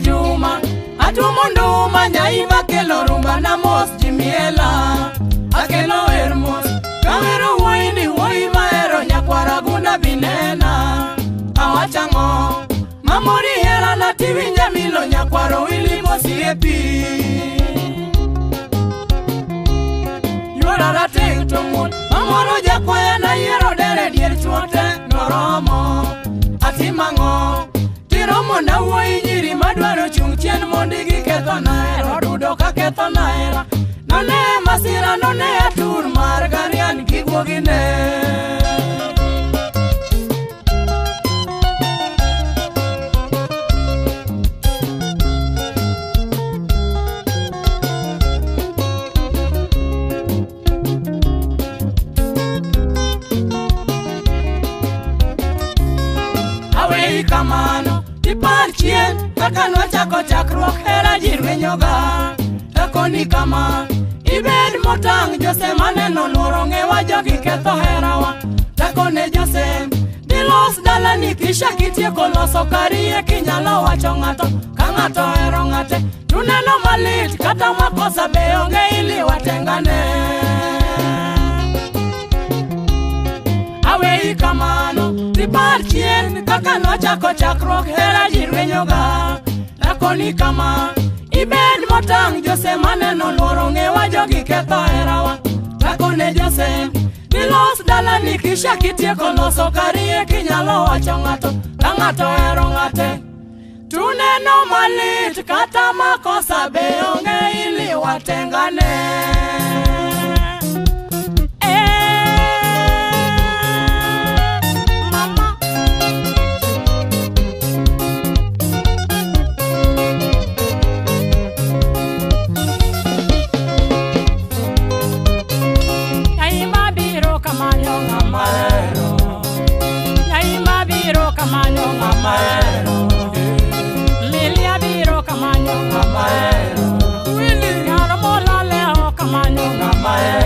Juma atumo nduma nyaiba kelo rumba na mos jimiela akelo wer mos kawero wuoyi ni wuoyi mahero nyakwara gunda binena awachang'o mamori hera na tiwinja milo nyakwaro wili mosiepi yuora rateng' to muol mamoro jakwaya na yiero dere dier chuo te noromo atimang'o tiromo na wuoyi nyiri madwaro chung' chien mondi giketho nahera dudo ka ketho nahera none masira none atur mar garian gi guogine. Awei kamano tipar chien kaka nwachako chakruok hera ji rwenyoga takoni kama ibed motang' Jose maneno luoro ng'ewa jogi ketho herawa takone Jose dilos dalani kisha kitieko loso karie kinyalo wacho ng'ato ka ng'ato ohero ng'ate tuneno malit kata makosa be onge ili watengane. Awei kamano tipar chien kaka nwachako chakruok hera ji rwenyoga takoni kama ibed motang' Jose maneno luoro ng'ewa jogi ketho herawa takone Jose dilos dalani kisha kitieko loso karie kinyalo wacho ng'ato ka ng'ato ohero ng'ate tuneno malit kata makosa be onge ili watengane. Mama. Nyaima biro kamanyo ng'ama Mahero, Nyaima biro kamanyo ng'ama mahero, Milia biro kamanyo ng'ama mahero, Nyar molale o kamanyo ng'ama mahero.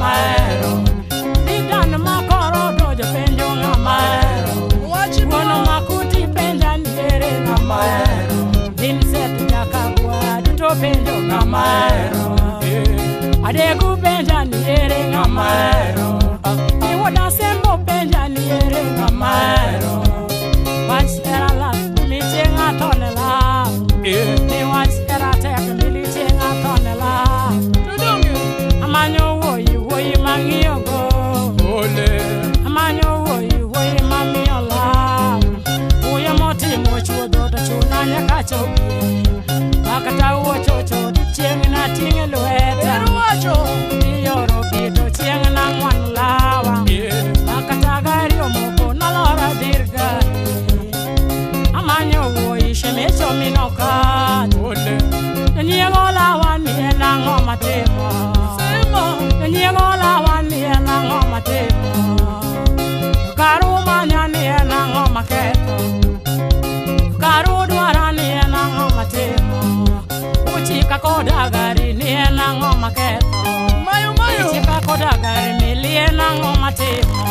ng'ama hero. Didan makoro dojo penjo ng'ama hero. Wuono makuti penja ni ere ng'ama hero. Vincent Jakagwa duto penjo ng'ama hero. Adegu penja ni ere ng'ama hero. Iwoda sembo penja ni ere ng'ama hero. Wach hera lal miche ng'ato ne lal. Ni wach hera tek miliche ng'ato ne lal. Amanyo wuoyi wuoyi mang'iyogo. Amanyo wuoyi wuoyi mamiyo lal. Wuoyo motimo chuodho to chuna nyaka chopi. Makata wuochocho chieng' nating'e lweta. Iyoro kito chieng' nang'wan lawa. Makata gari omoko nalora dir gari. Amanyo wuoyi shemecho minokat. Nyiego lawa ni en ang'o matimo. Nyiego lawa ni en ang'o matimo. Karu manya ni en ang'o maketho. Karu dwara ni en ang'o matimo. Uchika koda gari ni en ang'o maketho. Uchika koda gari mili en ang'o matimo.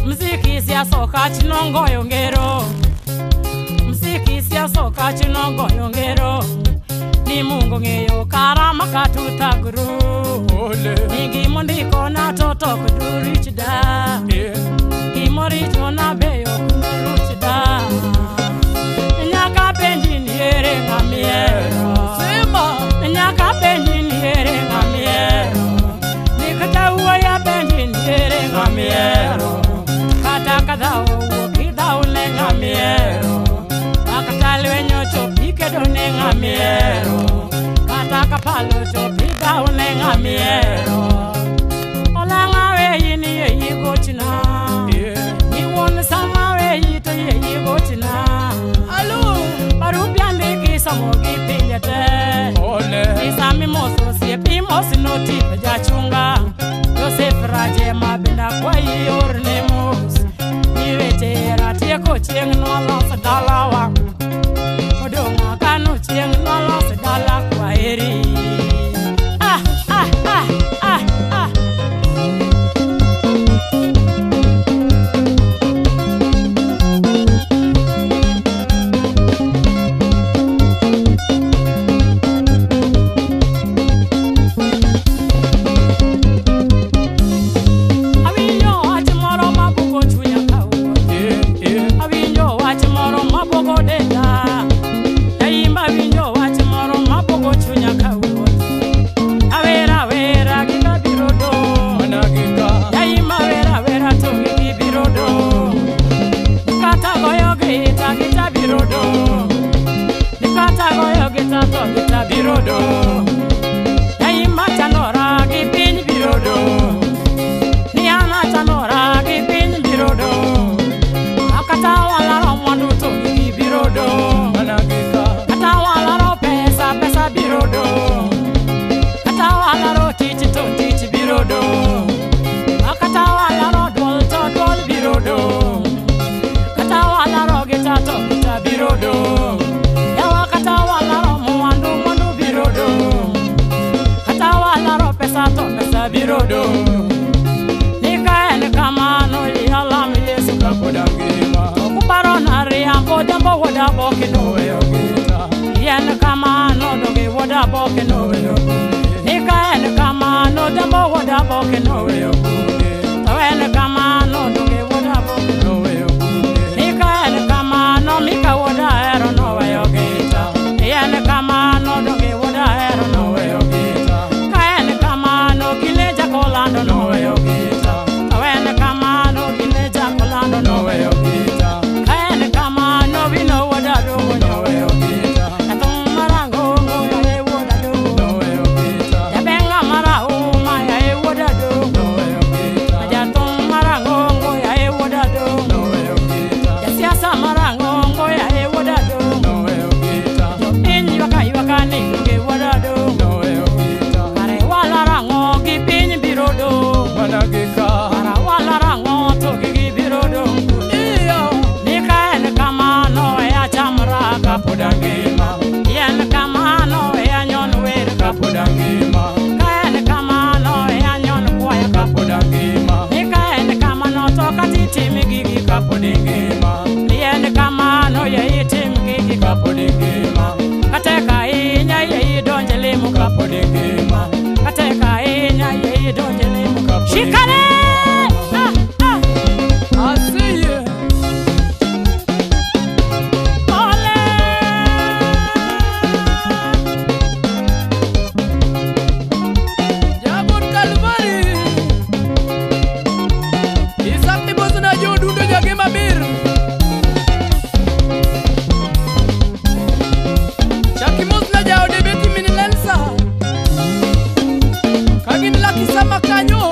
Mziki siasoka chinongoyo ngero. Mziki siasoka chinongoyo ngero. Ni Mungu ng'eyo kara makatuthagru. Ni gimondiko na to tok durich da. Gimoricho na be ok duruch da. Nyaka penji ni ere ng'ama ihero. Nyaka penji ni ere ng'ama ihero. Ni kata wuoyi apenji ni ere ng'ama ihero. Kata ka dhawo owuok idhawo ne ng'ama ihero. Kata lweny ochopo ikedo ne ng'ama ihero. Kata ka palo ochopo idhawo ne ng'ama ihero. Olang'a weyi ni yeyi gochna. Ni wuon sama weyi to yeyi gochna. Barupe andiki somo gi pinje te. Ni sami moso osiep imosi notip jachunga. Joseph Rajema bende akwayi orne mos. Ni weche hera tieko chieng' nwalos dalawa. Odong' akano chieng' nwalos dala kwaheri. Ah, ah, ah, ah, ah. Awinjo wach moro mabugo chunya kawuono. Awinjo wach moro mabugo denda. Jaimba awinjo wach moro mabugo chunya kawuono. Awera awera gika biro dong'. Jaimba awera awera to gigi biro dong'. Kata goyo gita gita biro dong'. Kata goyo gita to gita biro dong'. Jaimba chandora gi piny biro dong'. Ni an achandora gi piny biro dong'. Kata walaro mwandu to gigi biro dong'. Kata walaro pesa pesa biro dong'. Kata walaro tich to tich biro dong'. Kata walaro duol to duol biro dong'. Kata walaro gita to gita biro dong'. Yawa kata walaro mwandu mwandu biro dong'. Kata walaro pesa to pesa biro dong'. Ni ka en kamano ialam Yesu Kuparo na riambo jambo wuoda boke no. En kamano doge wuoda boke no. Ni ka en kamano jambo wuoda boke no. To en kamano doge wuoda boke no. Ni ka en kamano mika wuoda hero noweyo gita. En kamano doge wuoda hero noweyo gita. Ka en kamano gine jakolando noweyo gita. To en kamano gine jakolando noweyo gita. Ka en kamano wino wuoda dogo noweyo gita. Jathum marangongo yaye wuoda dogo. Jabenga marahuma yaye wuoda dogo. ma kanyo.